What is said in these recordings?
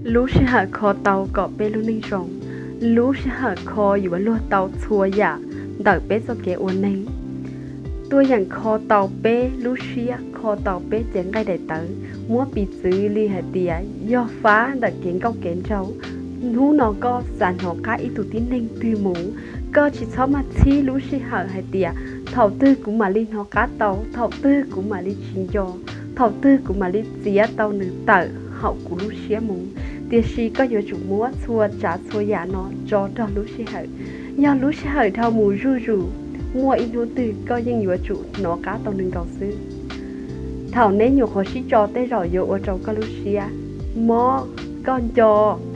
Lub sij hawm kho tau kom peb lub neej zoo. Lub sij hawm kho yuav luag tau txhua yam ntawm peb txoj kev ua neej. Tuaj yeem kho tau peb lub siab, kho tau peb cev nqaij daim tawv. Muab piv txwv li hais tias yog fab ntawm kev nkauj kev nraug. Hnub no koj xav hnov qab ib tug tib neeg twg mus, koj tsis txhob maj txhib lub sij hawm hais tias thaum twg kuv mam li hnov qab tau, thaum twg kuv mam li tsis nco, thaum twg kuv mam li txiav tau nws tawm hauv kuv lub siab mus. Tiam sis koj yuav tsum muab txhua tsav txhua yam no tso rau lub sij hawm. Yog lub sij hawm dhau mus zuj zus, muaj ib hnub twg koj yeej yuav tsum hnov qab tau nws nkaus xwb. Thaum neb nyuam qhuav sib tso tej zaum yuav ua rau koj lub siab mob, koj nco,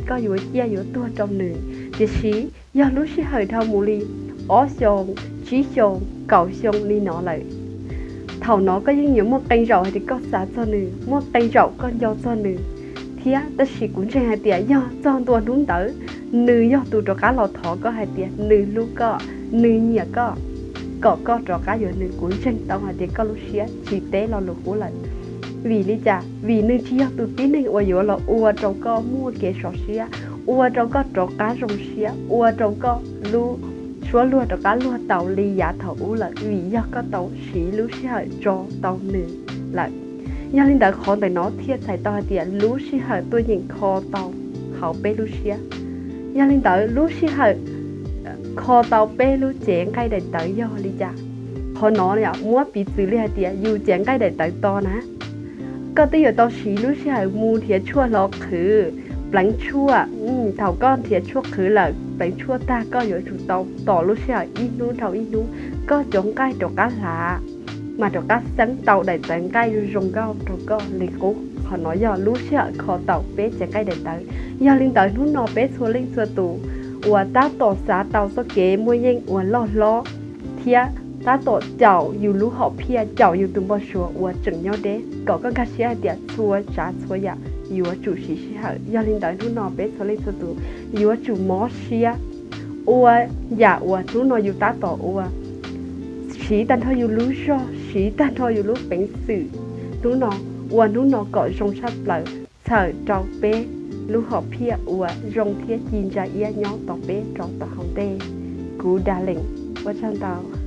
koj yuav ciaj yuav tuag rau nws. Tiam sis yog lub sij hawm dhau mus li ob xyoos, tsib xyoos, kaum xyoo li no lawm, thaum no koj yeej yuav muaj qee zaum hais tias koj xav txog nws, muaj qee zaum koj nco txog nws thiab. Tab sis kuv ntseeg hais tias yog txog ntua hnub ntawd, nws yog tus rov qab los thov koj hais tias nws hlub koj, nws nyiam koj, kom koj rov qab yuav nws. Kuv ntseeg tau hais tias koj lub siab tsis teb lo lus qub lawm. Vim li cas? Vim nws tsis yog tus tib neeg uas yuav los ua rau koj muaj kev sov siab, ua rau koj rov qab zoo siab, ua rau koj lub suab luag rov qab luag tau li yav thaum ub lawm, vim yog koj tau siv lub sij hawm tso tau nws lawm. Yog li ntawd qhov ntawm no thiaj txhais tau hais tias lub sij hawm tuaj yeem kho tau hauv peb lub siab. Yog li ntawd lub sij hawm kho tau peb lub cev nqaij daim tawv yog li cas? Qhov no muab piv txwv li hais tias yus cev nqaij daim tawv to na, koj twb yuav tau siv lub sij hawm mus nrhiav tshuaj hlo qhwv, pleev tshuaj. Thaum koj nrhiav tshuaj qhwv lawm, pleev tshuaj tag, koj yuav tsum tau tos lub sij hawm ib hnub dhau ib hnub, koj cov nqaij rov qab hlav, mas rov qab xeeb tau daim tawv nqaij zoo nkauj rau koj li qub. Qhov no yog lub sij hawm kho tau peb cev nqaij daim tawv. Yog li ntawd hnub no peb txhua leej txhua tus uas tab tom xav tau txoj kev muaj yeej uas loj hlob thiab tab tom caum yus lub hom phiaj, caum yus tus npau suav uas tseem nyob deb, kom koj nkag siab hais tias txhua tsav txhua yam yuav tsum siv sij hawm. Yog li ntawd hnub no peb txhua leej txhua tus yuav tsum mob siab ua yam uas hnub no yus tab tom ua, siv tag nrho yus lub zog, siv tag nrho yus lub peev xwm hnub no, ua hnub no kom zoo tshaj plaws, txhawm rau peb lub hom phiaj uas zoo thiab ci ntsa iab nyob tos peb rau tom hauv ntej. Kuv Daleem, ua tsaug ntau.